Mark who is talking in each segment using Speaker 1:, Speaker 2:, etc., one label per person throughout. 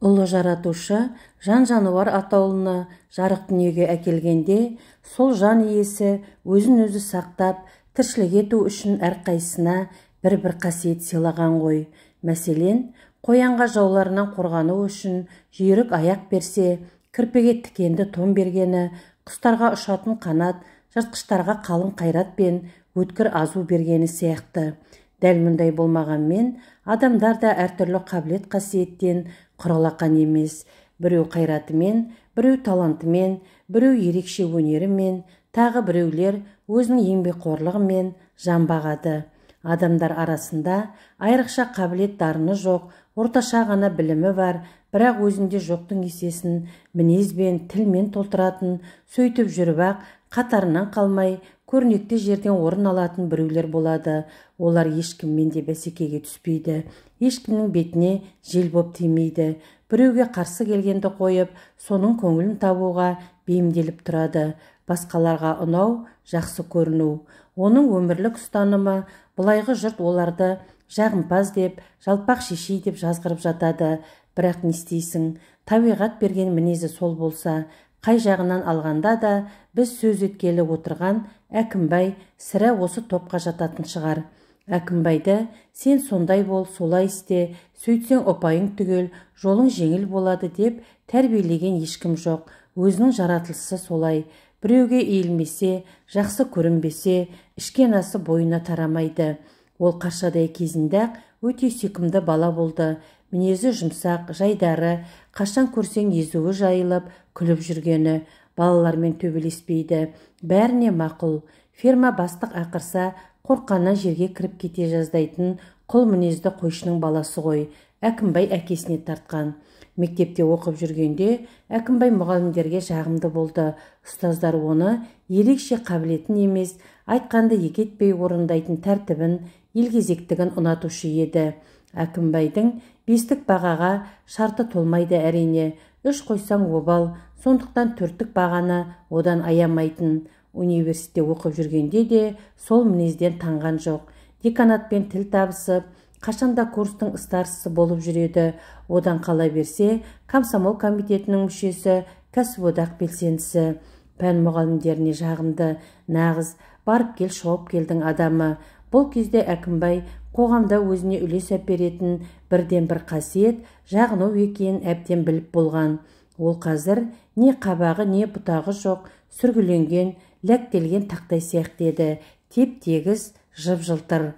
Speaker 1: Ұлы жаратушы жан-жануар атаулыны жарық дүниеге әкелгенде, сол жан иесі өзін-өзі сақтап, тіршілік ету үшін әрқайсысына бір-бір қасиет сыйлаған ғой. Мәселен, қоянға жауларынан қорғану үшін жүйрік аяқ берсе, кірпіге тікенді тон бергені, құстарға ұшатын қанат, жыртқыштарға қалың қайрат пен өткір азу бергені сияқты. Дәл мұндай болмағанмен, адамдар да әртүрлі қабілет қасиеттен құралақан емес. Біреу қайратымен, біреу талантымен, біреу ерекше өнерімен, тағы біреулер өзінің еңбекқорлығымен жан бағады. Адамдар арасында айрықша қабілет дарыны жоқ, орташа ғана білімі бар, бірақ өзінде жоқтың есесін мінезбен, тілмен толтыратын, сөйтіп жүріп-ақ қатарынан қалмай, көрнекті жерден орын алатын біреулер болады. Олар ешкіммен де бәсекеге түспейді, ешкімнің бетіне жел боп тимейді. Біреуге қарсы келгенді қойып, соның көңілін табуға бейімделіп тұрады. Басқаларға ұнау, жақсы көріну. Оның өмірлік ұстанымы, былайғы жұрт оларды жағымпаз деп, жалпақ шешей деп жазғырып жатады. Бірақ не істейсің, табиғат берген мінезі сол болса, қай жағынан алғанда да біз сөз еткелі отырған Әкімбай сірә осы топқа жататын шығар. Әкімбайды сен сондай бол, солай істе, сөйтсең ұпайың түгел, жолың жеңіл болады деп тәрбиелеген ешкім жоқ. Өзінің жаратылысы солай. Біреуге иілмесе, жақсы көрінбесе, ішкен асы бойына тарамайды. Ол қаршадай кезінде-ақ өте сүйкімді бала болды. Мінезі жұмсақ, жайдары, қашан көрсең езуі жайылып, күліп жүргені. Балалармен төбелеспейді, бәріне мақұл. Ферма бастық ақырса, қорққаннан жерге кіріп кете жаздайтын құл мінезді қойшының баласы ғой. Әкімбай әкесіне тартқан. Мектепте оқып жүргенде Әкімбай мұғалімдерге жағымды болды. Ұстаздар оны ерекше қабілетін емес, айтқанды екі етпей орындайтын тәртібін, елгезектігін ұнатушы еді. Әкімбайдың 5-тік бағаға шарты толмайды әрине. 3 қойсаң обал, сондықтан 4-тік бағаны одан аямайтын. Университетте оқып жүргенде де сол мінезден танған жоқ. Деканатпен тіл табысып, қашанда курстың старшысы болып жүреді. Одан қала берсе, комсомол комитетінің мүшесі, кәсіподақ белсендісі. Пән мұғалімдеріне жағымды, нағыз, барып кел, шауып келдің адамы. Бұл кезде Әкімбай қоғамда өзіне үлес әперетін бірден бір қасиет жағыну екенін әбден біліп болған. Ол қазір не қабағы, не бұтағы жоқ, сүргіленген, ләктелген тақтай сияқты еді. Теп-тегіс, жып-жылтыр.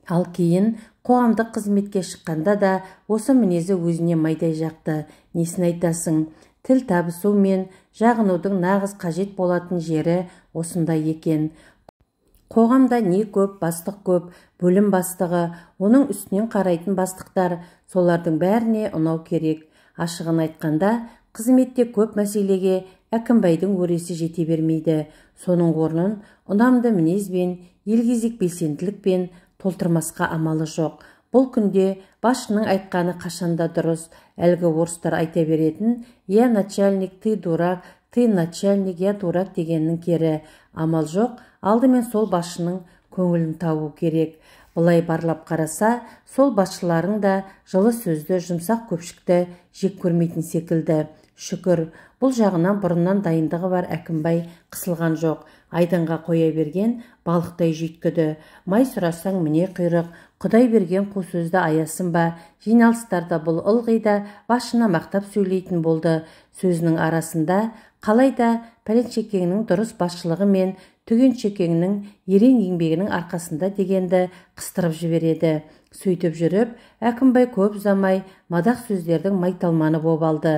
Speaker 1: Ал кейін қоғамдық қызметке шыққанда да осы мінезі өзіне майдай жақты. Несін айтасың? Тіл табысу мен жағынудың нағыз қажет болатын жері осындай екен. Қоғамда не көп, бастық көп, бөлім бастығы, оның үстінен қарайтын бастықтар, солардың бәріне ұнау керек. Ашығын айтқанда, қызметте көп мәселеге Әкімбайдың өресі жете бермейді. Соның орнын ұнамды мінезбен, елгезек белсенділікпен толтырмасқа амалы жоқ. Бұл күнде басшының айтқаны қашанда дұрыс. Әлгі орыстар айта беретін «Я начальник, ты дурак, ты начальник, я дурак» дегеннің кері. Амал жоқ, алдымен сол басшының көңілін табу керек. Былай барлап қараса, сол басшыларың да жылы сөзді, жұмсақ көпшікті жек көрмейтін секілді. Шүкір, бұл жағынан бұрыннан дайындығы бар Әкімбай қысылған жоқ. Айдынға қоя берген балықтай жүйткіді. Май сұрасаң міне құйрық, Құдай берген қу сөзді аясын ба, жиналыстарда бұл ылғи да басшына мақтап сөйлейтін болды. Сөзінің арасында қалай да пәленшекеңнің дұрыс басшылығы мен түгеншекеңнің ерен еңбегінің арқасында дегенді қыстырып жібереді. Сөйтіп жүріп, Әкімбай көп ұзамай мадақ сөздердің майталманы боп алды.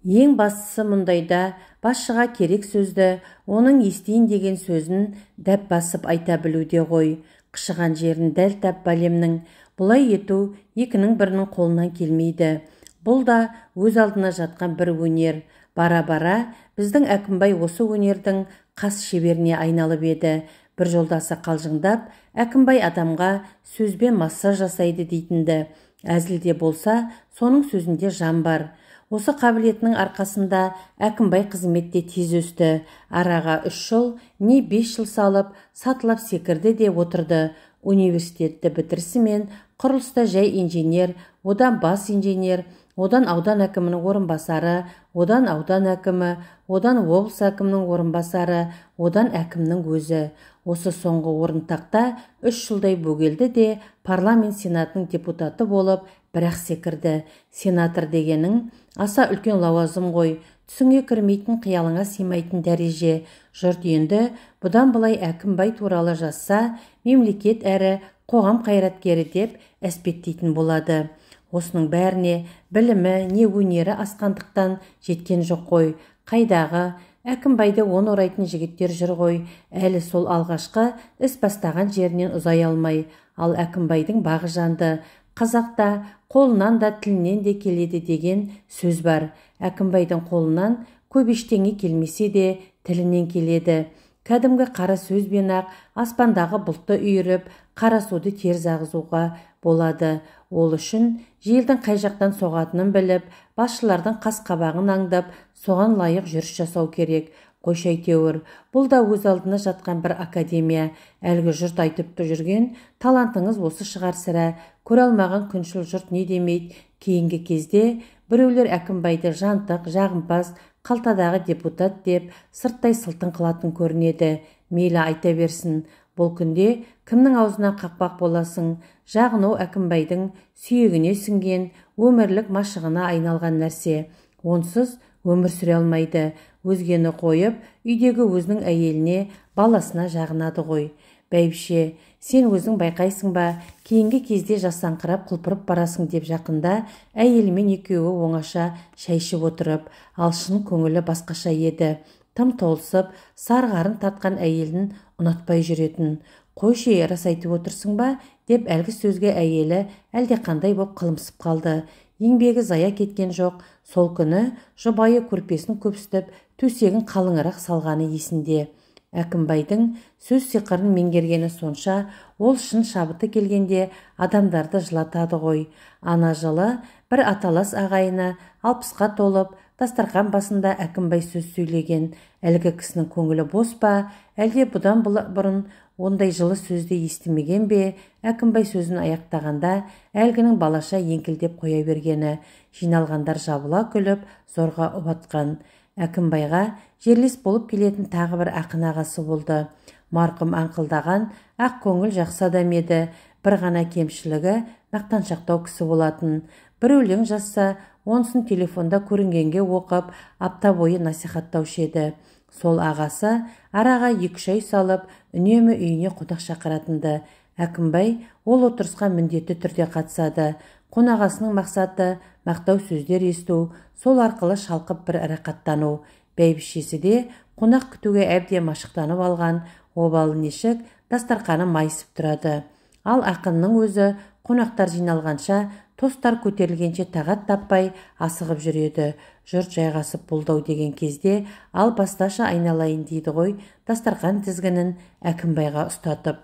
Speaker 1: Ең бастысы мұндайда басшыға керек сөзді, оның естейін деген сөзін дәп басып айта білуде ғой. Қышыған жерін дәл тап бәлемнің. Бұлай ету екінің бірінің қолынан келмейді. Бұл да өз алдына жатқан бір өнер. Бара-бара біздің Әкімбай осы өнердің қас шеберіне айналып еді. Бір жолдасы қалжыңдап, Әкімбай адамға сөзбен массаж жасайды дейтінді. Әзілде болса, соның сөзінде жан бар. Осы қабілетінің арқасында Әкімбай қызметте тез өсті. Араға 3 жыл, не 5 жыл салып, сатылап секірді де отырды. Университетті бітірісімен құрылыста жай инженер, одан бас инженер, Одан аудан әкімінің орынбасары, одан аудан әкімі, одан облыс әкімінің орынбасары, одан әкімнің өзі. Осы соңғы орын тақта 3 жылдай бөгелді де, парламент сенатының депутаты болып бірақ секірді. Сенатор дегенің аса үлкен лауазым ғой, түсіңе кірмейтін, қиялыңа сыймайтын дәреже. Жұрт енді бұдан былай Әкімбай туралы жазса, мемлекет әрі қоғам қайраткері деп әспеттейтін болады. Осының бәріне білімі не өнері асқандықтан жеткен жоқ қой. Қайдағы Әкімбайды он орайтын жігіттер жүр ғой, әлі сол алғашқы іс бастаған жерінен ұзай алмай. Ал Әкімбайдың бағы жанды. Қазақта қолынан да тілінен де келеді деген сөз бар. Әкімбайдың қолынан көп ештеңе келмесе де тілінен келеді. Кәдімгі қара сөзбен-ақ аспандағы бұлтты үйіріп, қара суды теріс ағызуға болады. Ол үшін желдің қай жақтан соғатынын біліп, басшылардың қас-қабағын аңдап, соған лайық жүріс жасау керек. Қойшы әйтеуір, бұл да өз алдына жатқан бір академия. Әлгі жұрт айтып жүрген талантыңыз осы шығар сірә. Көре алмаған күншіл жұрт не демейді. Кейінгі кезде біреулер Әкімбайды жантық, жағымпаз, қалтадағы депутат деп сырттай сылтың қылатын көрінеді. Мейлі айта берсін. Бұл күнде кімнің аузына қақпақ боласың? Жағыну Әкімбайдың сүйегіне сіңген, өмірлік машығына айналған нәрсе. Онсыз өмір сүре алмайды. Өзгені қойып, үйдегі өзінің әйеліне, баласына жағынады ғой. Бәйбіше, сен өзің байқайсың ба, кейінгі кезде жасаңқырап құлпырып барасың деп жақында әйелімен екеуі оңаша шай ішіп отырып, ал шын көңілі басқаша еді. Тым толысып, сарғарын тартқан әйелін ұнатпай жүретін. Қойшы, рас айтып отырсың ба, деп әлгі сөзге әйелі әлдеқандай боп қылымсып қалды. Еңбегі зая кеткен жоқ. Сол күні жұбайы көрпесін көпсітіп, төсегін қалыңырақ салғаны есінде. Әкімбайдың сөз сиқырын меңгергені сонша, ол шын шабыты келгенде адамдарды жылатады ғой. Ана жылы бір аталас ағайыны 60-қа толып, дастархан басында Әкімбай сөз сөйлеген. Әлгі кісінің көңілі бос па, әлде бұдан бұрын ондай жылы сөзді естімеген бе, Әкімбай сөзін аяқтағанда әлгінің балаша еңкілдеп қоя бергені. Жиналғандар жабыла күліп, зорға ұбатқан. Әкімбайға жерлес болып келетін тағы бір ақын ағасы болды. Марқұм аңқылдаған, ақ көңіл жақсы адам еді. Бір ғана кемшілігі мақтаншақтау кісі болатын. Бір өлең жазса, онысын телефонда көрінгенге оқып, апта бойы насихаттаушы еді. Сол ағасы араға 2-3 ай салып, үнемі үйіне қонақ шақыратынды. Әкімбай ол отырысқа міндетті түрде қатысады. Қонағасының мақсаты мақтау сөздер есту, сол арқылы шалқып бір рақаттану. Бәйбішесі де қонақ күтуге әбден машықтанып алған, обалы нешік дастарқаны майысып тұрады. Ал ақынның өзі қонақтар жиналғанша, тостар көтерілгенше тағат таппай асығып жүреді. Жұрт жайғасып болды-ау деген кезде, ал басташы айналайын дейді ғой, дастарқан тізгінін Әкімбайға ұстатып.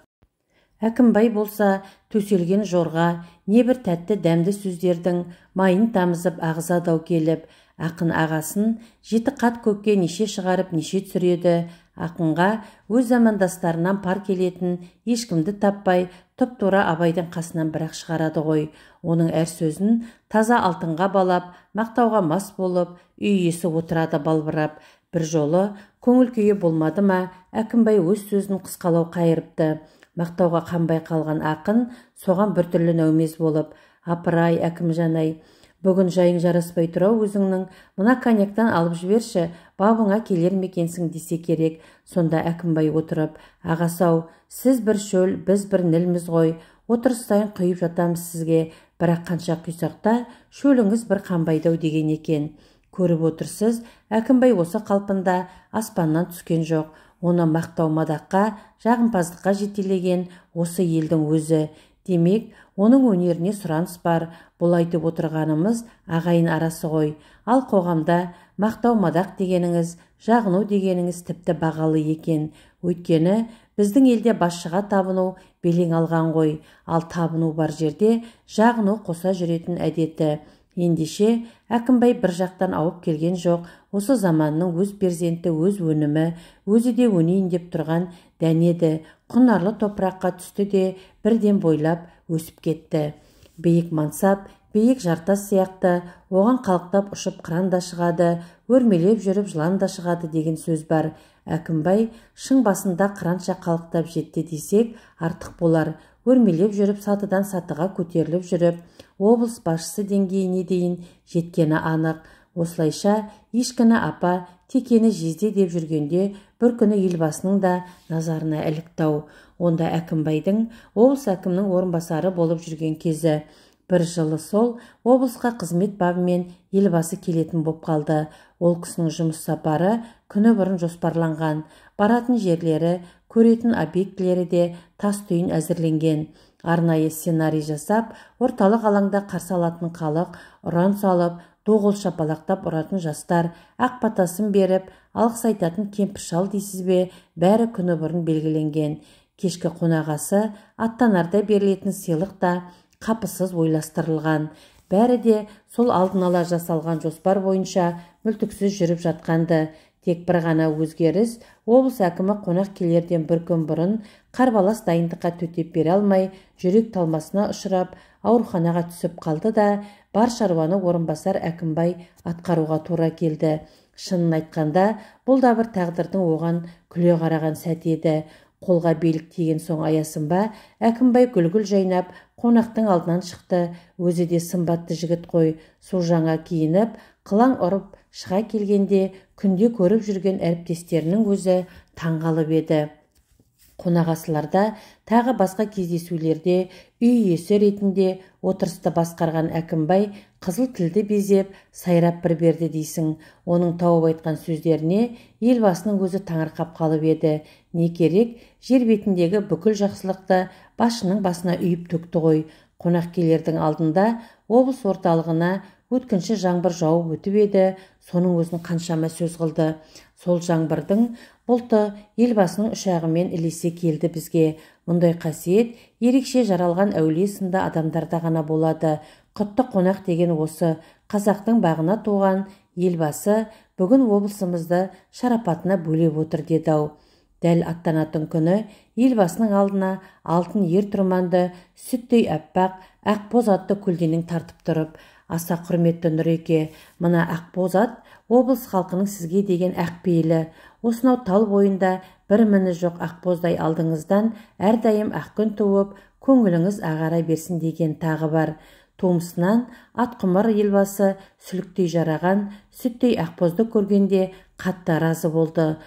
Speaker 1: Әкімбай болса, төселген жорға, небір тәтті дәмді сөздердің майын тамызып ағызады-ау келіп, ақын ағасын 7 қат көкке неше шығарып, неше түсіреді. Ақынға өз замандастарынан пар келетін ешкімді таппай, тұп-тура Абайдың қасынан бірақ шығарады ғой. Оның әр сөзін таза алтынға балап, мақтауға мас болып, үй иесі отырады балбырап. Бір жолы көңіл күйі болмады ма, Әкімбай өз сөзін қысқалау қайырыпты. Мақтауға қанбай қалған ақын соған біртүрлі нәумез болып, апырай, Әкімжан-ай, бүгін жайың жараспай тұр-ау өзіңнің, мына коньяктан алып жіберші, бабыңа келер мекенсің десе керек. Сонда Әкімбай отырып, ағасы-ау, сіз бір шөл, біз бір нілміз ғой, отырыс сайын құйып жатамыз сізге, бірақ қанша құйсақ та шөліңіз бір қанбайды-ау деген екен. Көріп отырсыз, Әкімбай осы қалпында аспаннан түскен жоқ. Оны мақтау мадаққа, жағымпаздыққа жетелеген осы елдің өзі. Демек, оның өнеріне сұраныс бар. Бұл айтып отырғанымыз ағайын арасы ғой. Ал қоғамда мақтау мадақ дегеніңіз, жағыну дегеніңіз тіпті бағалы екен. Өйткені біздің елде басшыға табыну белең алған ғой. Ал табыну бар жерде жағыну қоса жүретін әдеті. Ендеше, Әкімбай бір жақтан ауып келген жоқ, осы заманның өз перзенті, өз өнімі, өзі де өнейін деп тұрған дән еді. Құнарлы топыраққа түсті де бірден бойлап өсіп кетті. Биік мансап, биік жартас сияқты, оған қалықтап ұшып қыран да шығады, өрмелеп жүріп жылан да шығады деген сөз бар. Әкімбай шың басында қыранша қалықтап жетті десек, артық болар. Өрмелеп жүріп сатыдан сатыға көтеріліп жүріп, облыс басшысы деңгейіне дейін жеткені анық. Осылайша ешкіні апа, текені жезде деп жүргенде бір күні елбасының да назарына ілікті-ау. Онда Әкімбайдың облыс әкімінің орынбасары болып жүрген кезі. Бір жылы сол облысқа қызмет бабымен елбасы келетін боп қалды. Ол кісінің жұмыс сапары күні бұрын жоспарланған. Баратын жерлері, көретін объектілері де тас түйін әзірленген. Арнайы сценарий жасап, орталық алаңда қарсы алатын халық, ұран салып, доғыл шапалақтап ұратын жастар, ақ батасын беріп, алғыс айтатын кемпір шал дейсіз бе, бәрі күні бұрын белгіленген. Кешкі қонақасы, аттанарда берілетін сыйлық та қапысыз ойластырылған. Бәрі де сол алдын ала жасалған жоспар бойынша мүлтіксіз жүріп жатқанды. Тек бір ғана өзгеріс, облыс әкімі қонақ келерден бір күн бұрын қарбалас дайындыққа төтеп бере алмай, жүрек талмасына ұшырап, ауруханаға түсіп қалды да, бар шаруаны орынбасар Әкімбай атқаруға тура келді. Шынын айтқанда, бұл да бір тағдырдың оған күле қараған сәті еді. Қолға билік тиген соң аясын ба, Әкімбай гүл-гүл жайнап, қонақтың алдынан шықты. Өзі де сымбатты жігіт қой, су жаңа киініп, қылаң ұрып шыға келгенде күнде көріп жүрген әріптестерінің өзі таңғалып еді. Қонақасыларда, тағы басқа кездесулерде үй иесі ретінде отырысты басқарған Әкімбай қызыл тілді безеп, сайрап бір берді дейсің. Оның тауып айтқан сөздеріне елбасының өзі таңырқап қалып еді. Не керек, жер бетіндегі бүкіл жақсылықты басшының басына үйіп төкті ғой. Қонақ келердің алдында облыс орталығына өткінші жаңбыр жауып өтіп еді, соның өзін қаншама сөз қылды. Сол жаңбырдың бұлты елбасының ұшағымен ілесе келді бізге. Мұндай қасиет ерекше жаралған әулие сынды адамдарда ғана болады. Құтты қонақ деген осы қазақтың бағына туған елбасы бүгін облысымызды шарапатына бөлеп отыр деді-ау. Дәл аттанатын күні елбасының алдына алтын ер тұрманды сүттей аппақ ақбоз атты көлденең тартып тұрып, аса құрметті Нұреке, мына ақбоз ат облыс халқының сізге деген ақ пейілі. Осынау тал бойында бір міні жоқ ақбоздай алдыңыздан әрдайым ақ күн туып, көңіліңіз ағара берсін деген тағы бар. Тумысынан атқұмар елбасы сүліктей жараған, сүттей ақбозды көргенде қатты разы болды.